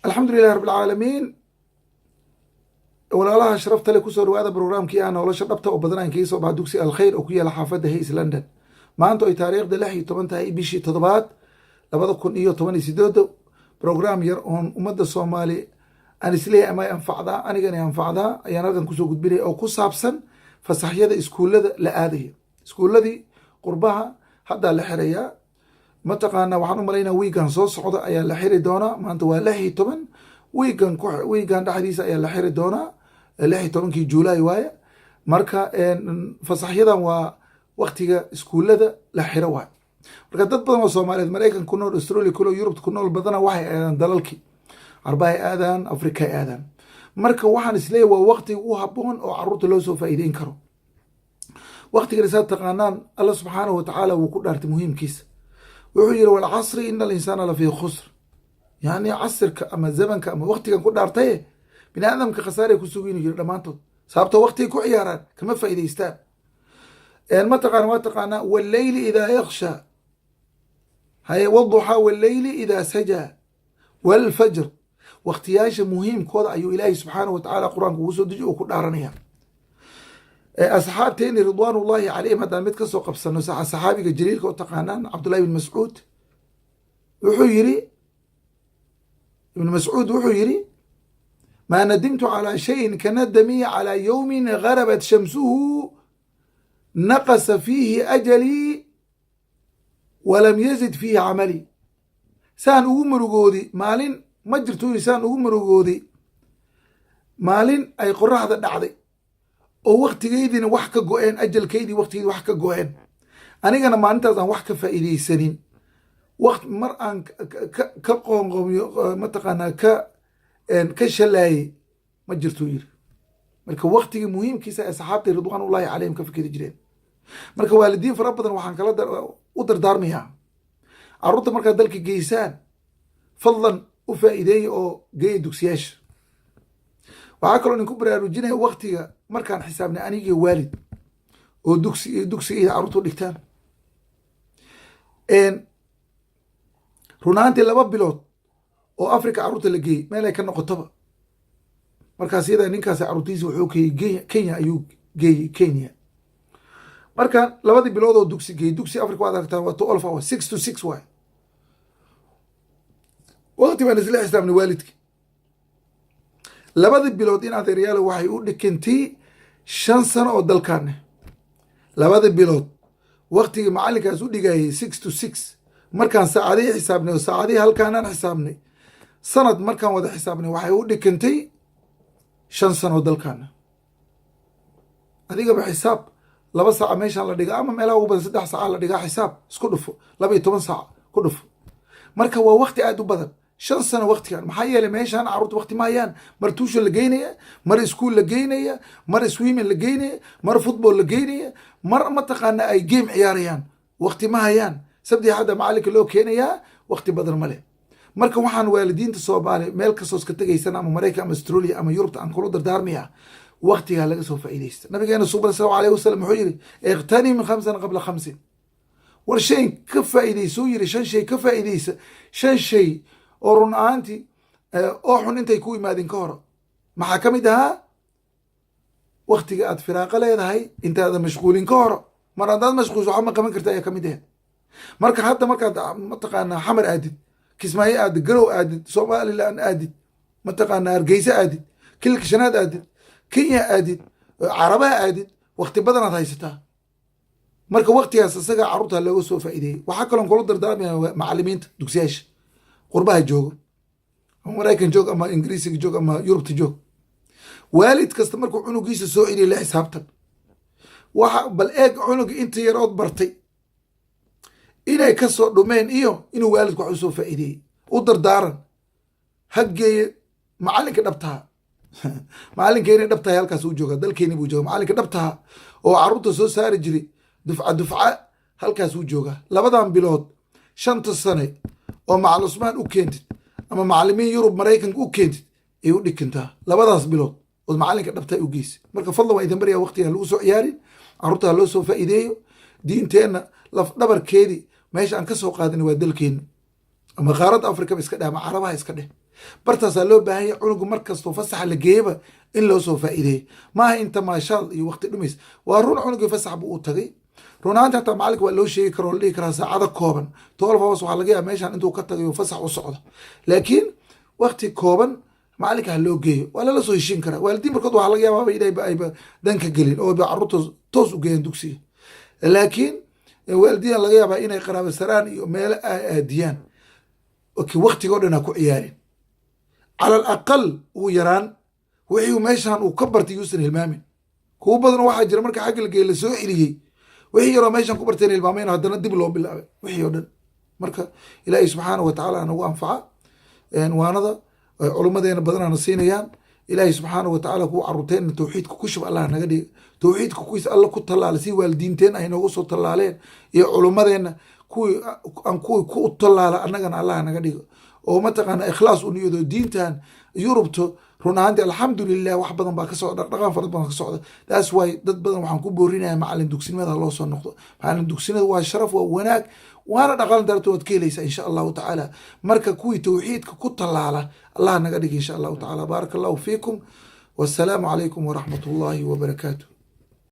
Alxamdu lilahi rab alcaalamiin. Walaalaha sharafta le, kusoo dhawaada programkii ah Nolosha Dhabta oo badan aan kaga soo baxa dugsi Alkhayr oo ku yaala xaafadda Hayes, London. Maanta oy taariikhda 16 tahay bishii toddobaad 2018, program yar oon ummadda Soomaali aan isleeyahay ama anfacdaa, anigana anfacdaa, ayaan halkan kusoo gudbinaya oo ku saabsan fasaxyada iskuullada la aadayo. Iskuulladii qurbaha haddaa la xirayaa. Mataqaana, waxaan u malaynaa wiigan soo socda ayaa la xiri doonaa. Maanta waa 16. Wiigan, wiigan dhexdiisa ayaa la xiri doonaa, 16-kii Juulaay waaye. Marka fasaxyadan waa waktiga iskuullada la xiro waay. Marka dad badan oo Soomaaliyeed, Maraykan ku nool, Australia ku nool, Yurubta ku nool badana, waxay aadaan dalalkii Carbahay aadaan, Afrika ay aadaan. Marka waxaan isleeyahy waa waktiga u haboon oo caruurta loo soo faa'iideyn karo. Waktigan, saad taqaanaan, Alla subxaanahu watacaala wuu ku dhaartay muhiimkiisa. Wuxuu yihi: "والعصر إن الإنسان لفي خسر". Yani casirka ama zamanka ama waktigan ku dhaartaye, bini aadamka khasaaray ku sugin yiri dhammaantood, sababtoo waktigay ku ciyaaraan, kama faa'iidaystaan. Mataqaana, waa taqaanaa: "والليل إذا يغشى", haye, "والضحى والليل إذا سجى", "والفجر". Waktiyaasha muhiimkooda ayuu Ilaahay subxaanahu watacaala Qur-aanka ugu soo deji oo ku dhaaranaya. Asxaabteeni رضوان الله عليهم haddaan mid kasoo qabsano, saxaabiga jaliilka u taqaanaan, Cabdullahi ibn Mascuud, wuxuu yiri, Ibn Mascuud wuxuu yiri: "ما ندمت على شيء كندمي على يوم غربت شمسه نقص فيه أجلي ولم يزد فيه عملي". Saan ugu murugoodi maalin ma jirto yiri, saan ugu murugoodi maalin ay qoraxda dhacday oo waktigeydina wax ka go-een, ajalkeydii waktigeydii wax ka go-een, anigana maalintaas aan wax ka faa'iidaysanin. Waqt mar aan ka qoonqoomiyo, mataqaanaa, ka shalaayey ma jirtuu yiri. Marka waktiga muhiimkiisa ay saxaabtay رضوان الله عليهم ka fikiri jireen. Marka waalidiin fara badan waxaan kala u dardaarmayaa: carruurta markaad dalka geysaan, fadlan u faa'iideeya oo geeya dugsiyaasha. Waxaa kaloo ninku baraarujinaya, waktiga markaan xisaabnay anigii waalid oo dugsigayda carruurta u dhigtaan, run ahaantii 2 bilood oo Africa carruurta la geeyey, meel ay ka noqotoba, markaas iyada ninkaas carruurtiisa wuxuu geeyey Kenya ayuu geeyey, Kenya. Marka labadii bilood oo dugsi geeyey, dugsi Africa waad aragtaan, waa 12 hour, 6 to 6 waay. Waqti baan isla xisaabnay waalidki, labadii bilood in adeeryaalo waxay u dhikantay 5 sano oo dalkaane. Labadii bilood waktigii macallinkaas u dhigayay 6 to 6, markaan saacadihii xisaabnay oo saacadihii halkaanaan xisaabnay, sanad markaan wada xisaabnay, waxay u dhikantay 5 sano oo dalkaana. Adigaba xisaab, 2 saaca meeshaan la dhigaa ama meelaha ugu badan 3 saaca la dhigaa, xisaab isku dhufo, 12 saac ku dhufo. Marka waa wakti aad u badan, 5 sano waktigan. Maxaa yeelay, meeshaan carruurta wakti ma hayaan. Mar tuition la geynaya, mar iskuol la geynaya, mar swimming la geynaya, mar football la geynaya, mar mataqaana ay game ciyaarayaan, wakti ma hayaan. Sabti hadda macalinka loo keenayaa, wakti badan ma leh. Marka waxaan waalidiinta Soomaaliya meel kastoo iska tegaysan, ama Maraykan ama Australia ama Yurubta, aan kula dardaarmaya: waktigaa laga soo faa'iidaysta. Nabigeena suuban صلى الله عليه وسلم wuxuu yidhi: "اغتنم خمسا قبل خمس". War shay ka faa'iidaysa uu yidhi, shan shay ka faa'iidaysa, shan shay oo run ahaantii oo xun intay ku imaadin ka hor. Maxaa ka mid ahaa? Waktiga aad firaaqo leedahay intaadan mashquulin ka hor. Mar haddaad mashquulso, waxba ma qaban karta ayaa kamid ahayd. Marka hadda markaad mataqaanaa Xamar aadid, Kismaayo aadid, Garow aadid, Somaliland aadid, mataqaanaa Hargeysa aadid, Kililka Shanaad aadid, Kenya aadid, Carabaha aadid, wakti badanaad haysataa. Marka waktigaas isaga carruurta looga soo faa'iideeyey. Waxaa kaloon kula dardaarmaya macalimiinta dugsiyaasha qurbaha joogo, ama Maraykan joog, ama Ingiriisiga joog, ama Yurubta joog: waalid kasta markuu cunugiisa soo celiya, la xisaabtan. Waxa bal eeg cunuga inta yarood bartay inay ka soo dhumeen iyo inuu waalidku wax usoo faa'iideeyey. U dardaaran, ha geeye macalinka dhabtaha. Macalinkeeni dhabtahay halkaas uu jooga, dalkeeni buu jooga. Macalinka dhabtaha oo carruurta soo saari jiray dufca dufca halkaas uu joogaa. Labadan bilood, shanta sane oo Macal Cusmaan u keentid ama macalimiin Yurub, Maraykanka u keentid, ay u dhikantaa labadaas bilood ood macalinka dhabtahay u geysa. Marka fadlan waa idin baryaa, waqtigan lagu soo ciyaarin, carruurta ha loo soo faa'iideeyo. Diinteenna laf dhabarkeedii meesha aan ka soo qaadina waa dalkeenna, ama qaaradda Afrikaba iska dheh ama Carabaha iska dheh. Bartaasaa loo baahan yahay cunugu mar kastoo fasaxa la geeyaba in loo soo faa'iideeyo. Maaha in tamaashaad iyo waqti dhumays. Waa run, cunugii fasax buu u tagay. Run ahaanti, hataa macalinka waa loo sheegi kara oo la dhihi karaa saacado kooban, 12 hours, waxaa laga yaaba meeshan intuu ka tagay fasax u socdo, laakiin waqti kooban macalinka ha loo geeyo. Waa lala soo heshiin karaa. Waalidiin barkood waxaa laga yaabaa inayba ayba danka gelin oo ba carruurta toos u geeyaan dugsiga, laakiin waalidiin laga yaabaa inay qaraabo saraan iyo meelo aadiyaan. Okay, waqtiga o dhan ha ku ciyaarin. Cala alaqal, ugu yaraan, wixii meeshan uu ka bartay yuusan hilmaamin. Kuwo badan waxaa jira marka xagga la geeye la soo celiyey, wixii yaroo meeshan ku barteen hilmaameen, haddana dib loo bilaabay wixii oo dhan. Marka Ilaahay subxaana wa tacaala nagu anfaca waanada culummadeena badanaana siinayaan. Ilaahay subxaana wa tacaala kuwa caruurteenna tawxiidka ku shub Allah naga dhiga, tawxiidka kuwiis Alla ku tallaala, si waalidiinteen ay noogu soo tallaaleen iyo culummadeenna, kuwii aan kuwii ku tallaala annagana Allah naga dhigo, oo mataqaana ikhlaas u niyado diintan Yurubto. Run ahaanti, alxamdulilah, wax badan baa ka socda, dhaqdhaqaan fara badan ka socda. That's why dad badan waxaan ku boorinaya macalin dugsinimada loo soo noqdo. Macalin dugsinimada waa sharaf, waa wanaag, waana dhaqaalan darto waad ka helaysaa, insha Allahu tacaala. Marka kuwii tawxiidka ku tallaala Allah naga dhig, insha Allahu tacaala. Baaraka Allahu fiikum, wassalaamu calaykum waraxmat ullahi wabarakaatu.